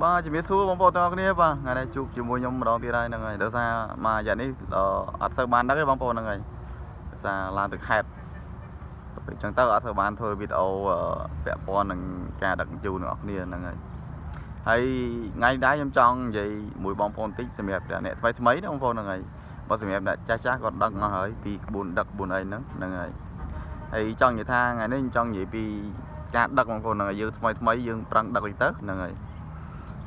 បាទជំរាបសួរបងប្អូនទាំងអស់គ្នាបាទថ្ងៃនេះជួបជាមួយខ្ញុំម្ដងទៀតហើយហ្នឹងហើយដោយសារមួយរយៈនេះអត់សូវបានដឹកទេបងប្អូនហ្នឹងហើយដោយសារឡើងទៅខេត្តទៅអញ្ចឹងទៅអត់សូវបានធ្វើវីដេអូពាក់ព័ន្ធនឹងការដឹកជញ្ជូនរបស់គ្នាហ្នឹងហើយហើយថ្ងៃនេះដែរខ្ញុំចង់និយាយមួយបងប្អូនតិចសម្រាប់អ្នកថ្មីថ្មីណាបងប្អូនហ្នឹងហើយបើសម្រាប់អ្នកចាស់ចាស់គាត់ដឹងអស់ហើយពីក្បួនដឹកក្បួនអីហ្នឹងហ្នឹងហើយហើយចង់និយាយថាថ្ងៃនេះខ្ញុំចង់និយាយពីការដឹកបងប្អូនហ្នឹងហើយយើងថ្មីថ្មីយើងប្រឹងដឹកតិចទៅហ្នឹងហើយ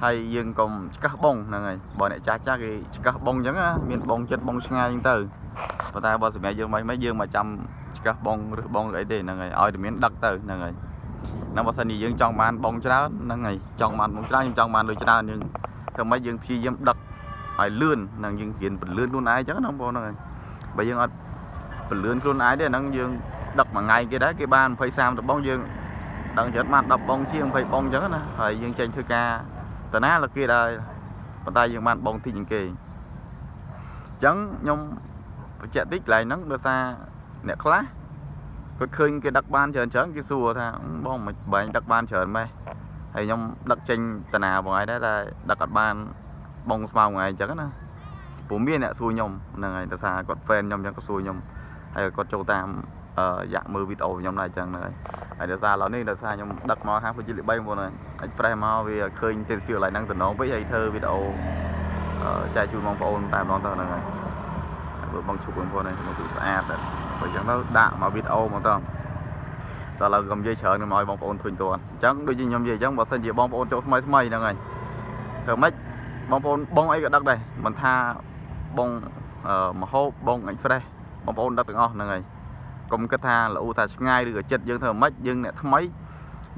ហើយយើងកុំឆ្កឹះបងហ្នឹងហើយបើអ្នកចាស់ចាស់គេឆ្កឹះបងអញ្ចឹងណាមានបងចិត្តបងឆ្ងាយអញ្ចឹងទៅប៉ុន្តែបើសម្រាប់យើងមិនមិនយើងមកចាំឆ្កឹះបងឬបងឬអីទេហ្នឹងហើយឲ្យតែមានដឹកទៅហ្នឹងហើយហ្នឹងបើសិនជាយើងចង់បានបងច្រើនហ្នឹងហើយចង់បានបងច្រើនយើងចង់បានលុយច្រើនយើងធ្វើម៉េចយើងព្យាយាមដឹកឲ្យលឿនហ្នឹងយើងរៀនពន្លឿនខ្លួនឯងអញ្ចឹងណាបងប្អូនហ្នឹងហើយបើយើងអត់ពន្លឿនខ្លួនឯងទេហ្នឹងយើងដឹកមួយថ្ងៃគេដែរគេបាន20 30បងយើងដឹងច្រើនបាន10បងជាង20បងអញ្ចឹងណាហើយយើងចេញធ្វើការ តាណាលោកគេដែរប៉ុន្តែយើងបានបងតិចជាងគេអញ្ចឹងខ្ញុំបញ្ជាក់តិចកន្លែងហ្នឹងដោយសារអ្នកខ្លះគាត់ឃើញគេដឹកបានច្រើនច្រើនគេសួរថាបងមិនបែងដឹកបានច្រើនម៉េះហើយខ្ញុំដឹកចេញតាណាបងឯងដែរតែដឹកអត់បានបងស្មើបងឯងអញ្ចឹងណាព្រោះមានអ្នកសួរខ្ញុំហ្នឹងហើយដោយសារគាត់ fan ខ្ញុំអញ្ចឹងគាត់សួរខ្ញុំហើយគាត់ចូលតាមអឺយ៉ាក់មើលវីដេអូខ្ញុំដែរអញ្ចឹងហ្នឹងហើយហើយដោយសារឥឡូវនេះដោយសារខ្ញុំដឹកមកហាង Fuji លេខ3បងប្អូនហើយ អាច fresh មកវាឃើញទេសភាពកន្លែងហ្នឹងតំណងពេកហើយធ្វើវីដេអូចែកជូនបងប្អូនតែម្ដងទៅហ្នឹងហើយហើយបងឈប់បងប្អូនហើយមកទូស្អាតតែបើអញ្ចឹងទៅដាក់មកវីដេអូមកទៅតើឥឡូវកុំនិយាយច្រើនខ្ញុំឲ្យបងប្អូនធុញទ្រាន់អញ្ចឹងដូចជាខ្ញុំនិយាយអញ្ចឹងបើសិនជាបងប្អូនចូលថ្មីថ្មីហ្នឹងហើយធ្វើម៉េចបងប្អូនបងអីក៏ដឹកដែរមិនថាបងមហូបបងអញ fresh បងប្អូនដឹកទាំងអស់ហ្នឹងហើយកុំគិតថាល្អថាឆ្ងាយឬក៏ចិត្តយើងធ្វើម៉េចយើងអ្នកថ្មី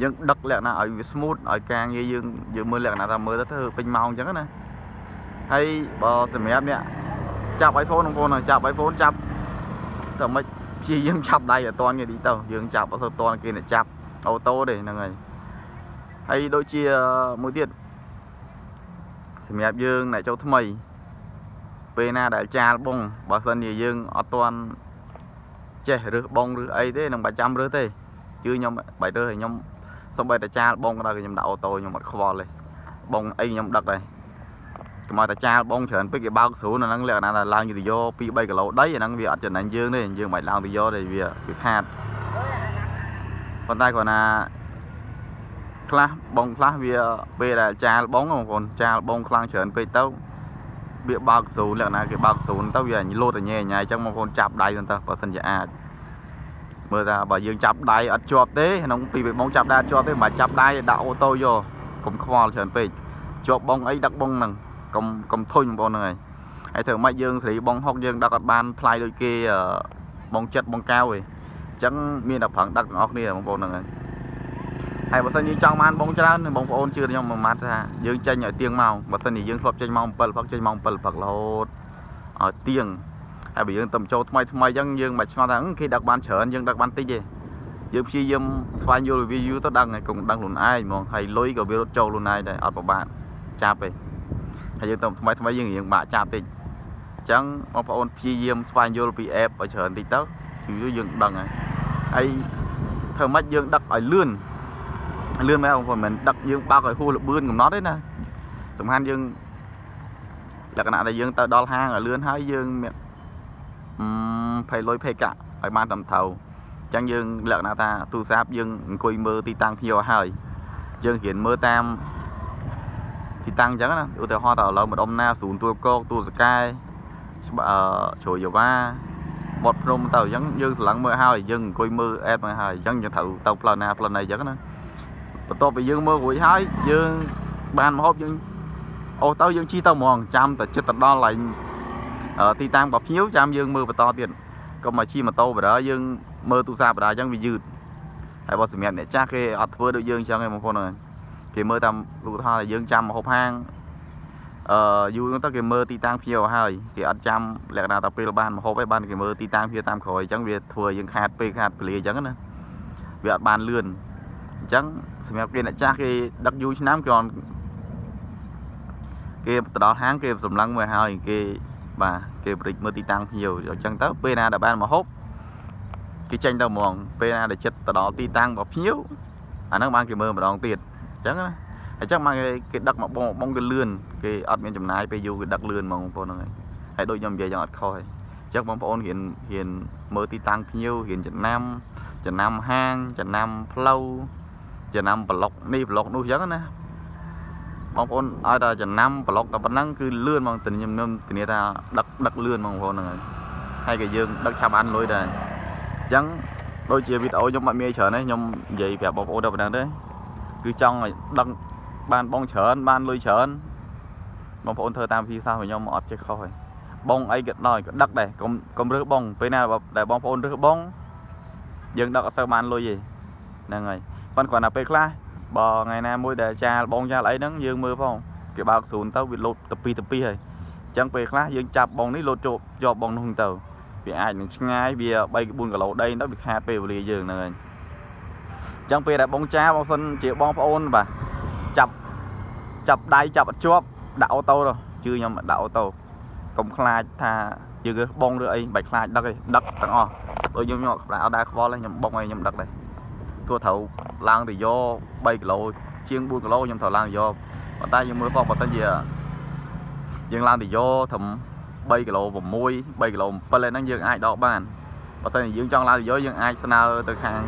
យើងដឹកលក្ខណៈឲ្យវា smooth ឲ្យការងារយើងយើងមើលលក្ខណៈថាមើលទៅធ្វើពេញម៉ោងអញ្ចឹងណាហើយបើសម្រាប់អ្នកចាប់ iPhone បងប្អូនចាប់ iPhone ចាប់តែមិនព្យាយាមចាប់ដៃឲ្យតន់គេតិចទៅយើងចាប់អត់សូវតន់គេអ្នកចាប់ auto ទេហ្នឹងហើយហើយដូចជាមួយទៀតសម្រាប់យើងអ្នកចូលថ្មីពេលណាដែលចាលបងបើសិនជាយើងអត់ទាន់ចេះរើសបងឬអីទេនឹងបាច់ចាំរើសទេជឿខ្ញុំបាច់រើសឲ្យខ្ញុំ សំបីតែចាលបងក៏ដោយខ្ញុំដាក់ auto ខ្ញុំអត់ខ្វល់ទេបងអីខ្ញុំដឹកដែរកុំឲ្យតែចាលបងច្រើនពេកគេបើកស្រួលអាហ្នឹងលក្ខណៈថាឡើងទៅយក2 3គីឡូដីអាហ្នឹងវាអត់ចំណេញយើងទេយើងមិនឡើងទៅយកទេវាវាខាតប៉ុន្តែគ្រាន់ណាខ្លះបងខ្លះវាពេលដែលចាលបងបងប្អូនចាលបងខ្លាំងច្រើនពេកទៅវាបើកស្រួលលក្ខណៈគេបើកស្រួលទៅវាលោតញ៉ែញ៉ៃអញ្ចឹងបងប្អូនចាប់ដៃទៅបើសិនជាអាច មើលថាបើយើងចាប់ដៃអត់ជាប់ទេក្នុងពីបងចាប់ដៃអត់ជាប់ទេមិនបាច់ចាប់ដៃដាក់ auto យកកុំខ្វល់ច្រើនពេកជាប់បងអីដឹកបងហ្នឹងកុំកុំធុញបងប្អូនហ្នឹងហើយហើយធ្វើម៉េចយើងសេរីបងហុកយើងដឹកអត់បានថ្លៃដូចគេបងចិត្តបងកៅទេអញ្ចឹងមានតែប្រឹងដឹកទាំងអស់គ្នាបងប្អូនហ្នឹងហើយហើយបើសិនយើងចង់បានបងច្រើនបងប្អូនជឿខ្ញុំមួយម៉ាត់ថាយើងចេញឲ្យទៀងម៉ោងបើសិនជាយើងធ្លាប់ចេញម៉ោង7ព្រឹកចេញម៉ោង7ព្រឹករហូតឲ្យទៀង ហើយបើយើងទៅចូលថ្មីថ្មីអញ្ចឹងយើងមិនឆ្ងល់ថាគេដឹកបានច្រើនយើងដឹកបានតិចទេយើងព្យាយាមស្វែងយល់វាយូរទៅដឹងហើយកុំដឹងខ្លួនឯងហ្មងហើយលុយក៏វារត់ចូលខ្លួនឯងដែរអត់ពិបាកចាប់ទេហើយយើងទៅថ្មីថ្មីយើងរៀងបាក់ចាប់តិចអញ្ចឹងបងប្អូនព្យាយាមស្វែងយល់ពី app ឲ្យច្រើនតិចទៅយូរយើងដឹងហើយហើយធ្វើម៉េចយើងដឹកឲ្យលឿនលឿនមែនបងប្អូនមិនមែនដឹកយើងបើកឲ្យហួសលបឿនកំណត់ទេណាសំខាន់យើងលក្ខណៈដែលយើងទៅដល់ហាងឲ្យលឿនហើយយើងមាន អឺភ័យលុយភ័យកាក់ឲ្យបានត្រឹមត្រូវអញ្ចឹងយើងលក្ខណៈថាទូរស័ព្ទយើងអង្គុយមើលទីតាំងភ្ញៀវឲ្យហើយយើងរៀនមើលតាមទីតាំងអញ្ចឹងណាឧទាហរណ៍ថាឥឡូវម្ដុំណាស្រូនទួលគោកទួលសកែច្បាអឺជ្រោយយ៉ាវ៉ាបត់ភ្នំទៅអញ្ចឹងយើងស្រឡឹងមើលហើយយើងអង្គុយមើល app មកហើយអញ្ចឹងយើងត្រូវទៅផ្លូវណាផ្លូវណីអញ្ចឹងណាបន្ទាប់ពីយើងមើលរួចហើយយើងបានមកហូបយើងអូសទៅយើងជិះទៅហ្មងចាំតែចិត្តទៅដល់ឡើង ទីតាំងរបស់ភ្ញៀវចាំយើងមើលបន្តទៀតកុំមកជិះម៉ូតូបដាយើងមើលទូរស័ព្ទបដាអញ្ចឹងវាយឺតហើយបើសម្រាប់អ្នកចាស់គេអត់ធ្វើដូចយើងអញ្ចឹងឯងបងប្អូនអើយគេមើលតាមឧទាហរណ៍ថាយើងចាំមកហូបហាងអឺយូរទៅគេមើលទីតាំងភ្ញៀវហើយគេអត់ចាំលក្ខណៈថាពេលបានមកហូបឯងបានគេមើលទីតាំងភ្ញៀវតាមក្រោយអញ្ចឹងវាធ្វើឲ្យយើងខាតពេលខាតពលាអញ្ចឹងណាវាអត់បានលឿនអញ្ចឹងសម្រាប់គេអ្នកចាស់គេដឹកយូរឆ្នាំគេអត់គេទៅដល់ហាងគេសម្លឹងមើលហើយគេ បាទគេបរិចមើលទីតាំងភ្ញៀវអញ្ចឹងទៅពេលណាដែលបានមកហូបគេចេញទៅហ្មងពេលណាដែលចិត្តទៅដល់ទីតាំងរបស់ភ្ញៀវអាហ្នឹងបានគេមើលម្ដងទៀតអញ្ចឹងណា អញ្ចឹងមកគេគេដឹកមកបងបងគេលឿនគេអត់មានចំណាយពេលយូរគេដឹកលឿនហ្មងបងប្អូនហ្នឹងហើយហើយដូចខ្ញុំនិយាយយ៉ាងអត់ខុសហើយអញ្ចឹងបងប្អូនរៀនរៀនមើលទីតាំងភ្ញៀវរៀនចំណាំចំណាំហាងចំណាំផ្លូវចំណាំប្លុកនេះប្លុកនោះអញ្ចឹងណាបងប្អូនឲ្យតែចំណាំប្លុកតែប៉ុណ្ណឹងគឺលឿនហ្មងតែខ្ញុំខ្ញុំធានាថាដឹកដឹកលឿនហ្មងបងប្អូនហ្នឹងហើយហើយក៏យើងដឹកឆាប់បានលុយដែរអញ្ចឹងដូចជាវីដេអូខ្ញុំអត់មានច្រើនទេខ្ញុំនិយាយប្រាប់បងប្អូនតែប៉ុណ្ណឹងទេគឺចង់ឲ្យដឹងបានបងច្រើនបានលុយច្រើនបងប្អូនធ្វើតាមវិធីសាស្ត្ររបស់ខ្ញុំអត់ចេះខុសទេបងអីក៏ដោយក៏ដឹកដែរកុំកុំរើសបងពេលណាដែលបងប្អូនរើសបងយើងដឹកអត់សូវបានលុយទេហ្នឹងហើយប៉ុន្តែគ្រាន់តែពេលខ្លះបើថ្ងៃណាមួយដែលចាលបងចាលអីហ្នឹងយើងមើលផងគេបើកស្រូនទៅវាលោតទៅពីទៅពីហើយអញ្ចឹងពេលខ្លះយើងចាប់បងនេះលោតជាប់ជាប់បងនោះទៅវាអាចនឹងឆ្ងាយវា3 4គីឡូដីទៅវាខាតពេលវេលាយើងហ្នឹងហើយអញ្ចឹងពេលដែលបងចាបងសិនជាបងប្អូនបាទចាប់ចាប់ដៃចាប់អត់ជាប់ដាក់ auto ទៅជឿខ្ញុំដាក់ auto កុំខ្លាចថាយើងរើសបងឬអីមិនបាច់ខ្លាចដឹកទេដឹកទាំងអស់ដូចខ្ញុំខ្ញុំអត់ដែរខ្វល់ទេខ្ញុំបងអីខ្ញុំដឹកដែរទោះត្រូវឡើងទៅយក3គីឡូជាង4គីឡូខ្ញុំត្រូវឡើងទៅយកប៉ុន្តែយើងមើលផងបើសិនជាយើងឡើងទៅយកត្រឹម3គីឡូ6 3គីឡូ7ហ្នឹងយើងអាចដកបានបើសិនជាយើងចង់ឡើងទៅយកយើងអាចស្នើទៅខាង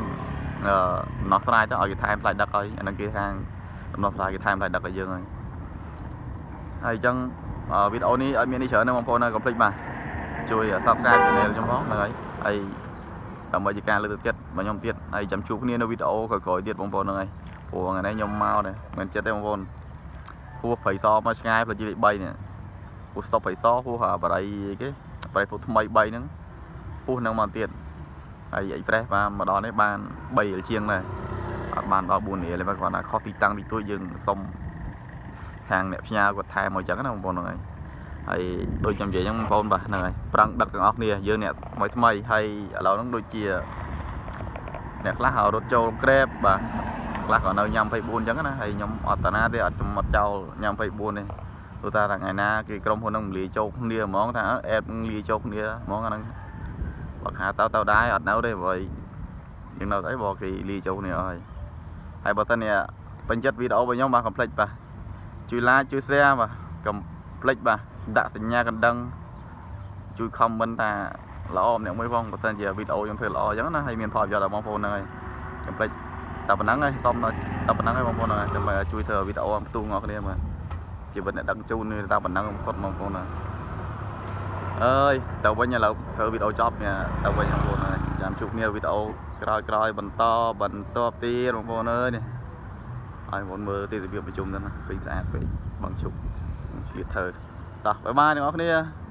អឺដំណោះស្រាយទៅឲ្យគេថែមថ្លៃដឹកឲ្យអាហ្នឹងគេខាងដំណោះស្រាយគេថែមថ្លៃដឹកឲ្យយើងហើយហើយអញ្ចឹងវីដេអូនេះឲ្យមាននេះច្រើនណាស់បងប្អូនណាកុំភ្លេចបាទជួយ Subscribe Channel ខ្ញុំផងហ្នឹងហើយហើយដើម្បីជាការលើកទឹកចិត្តរបស់ខ្ញុំទៀតហើយចាំជួបគ្នានៅវីដេអូក្រោយៗទៀតបងប្អូនហ្នឹងហើយព្រោះថ្ងៃនេះខ្ញុំមកនេះមិនចិត្តទេបងប្អូនហួសព្រៃសមកឆ្ងាយផ្លូវជាតិលេខ3នេះហួសស្តុបព្រៃសហួសបរិយអីគេបរិយពុកថ្មី3ហ្នឹងហួសហ្នឹងមកទៀតហើយ Express បាទមកដល់នេះបាន3រៀលជាងដែរអត់បានដល់4រៀលទេបាទគាត់ថាខុសទីតាំងទីទួចយើងសុំខាងអ្នកផ្ញើគាត់ថែមមកអញ្ចឹងណាបងប្អូនហ្នឹងហើយហើយដូចខ្ញុំនិយាយអញ្ចឹងបងប្អូនបាទហ្នឹងហើយប្រឹងដឹកទាំងអស់គ្នាយើងអ្នកថ្មីថ្មីហើយឥឡូវហ្នឹងដូចជាអ្នកខ្លះរត់ចូល Grab បាទខ្លះក៏នៅញ៉ាំ24អញ្ចឹងណាហើយខ្ញុំអត់តាណាទេអត់ខ្ញុំអត់ចោលញ៉ាំ24ទេព្រោះថាថ្ងៃណាគេក្រុមហ៊ុនហ្នឹងលាយចូលគ្នាហ្មងថា app នឹងលាយចូលគ្នាហ្មងអាហ្នឹងបើខាទៅទៅដែរអត់នៅទេព្រោះយើងនៅអីបើគេលាយចូលគ្នាអស់ហើយហើយបើសិនជាពេញចិត្តវីដេអូរបស់ខ្ញុំបាទកុំភ្លេចបាទជួយ like ជួយ share បាទកុំភ្លេចបាទដាក់សញ្ញាកណ្ដឹងជួយ comment ថាល្អម្នាក់មួយផងបើសិនជាវីដេអូខ្ញុំធ្វើល្អអញ្ចឹងណាហើយមានផលប្រយោជន៍ដល់បងប្អូនហ្នឹងហើយកុំភ្លេចតែប៉ុណ្ណឹងហើយសុំដល់តែប៉ុណ្ណឹងហើយបងប្អូនហ្នឹងហើយដើម្បីឲ្យជួយធ្វើវីដេអូផ្ទុះងគ្នាបាទជីវិតអ្នកដឹកជូននេះតែប៉ុណ្ណឹងគាត់បងប្អូនណាអើយទៅវិញឥឡូវធ្វើវីដេអូចប់នេះទៅវិញបងប្អូនហើយចាំជួបគ្នាវីដេអូក្រោយៗបន្តបន្តទៀតបងប្អូនអើយនេះឲ្យបងប្អូនមើលទេសភាពប្រជុំទៅណាឃើញស្អាតពេកបងជុកឆ្លៀតធ្វើតោះ bye bye អ្នកនរគ្នា។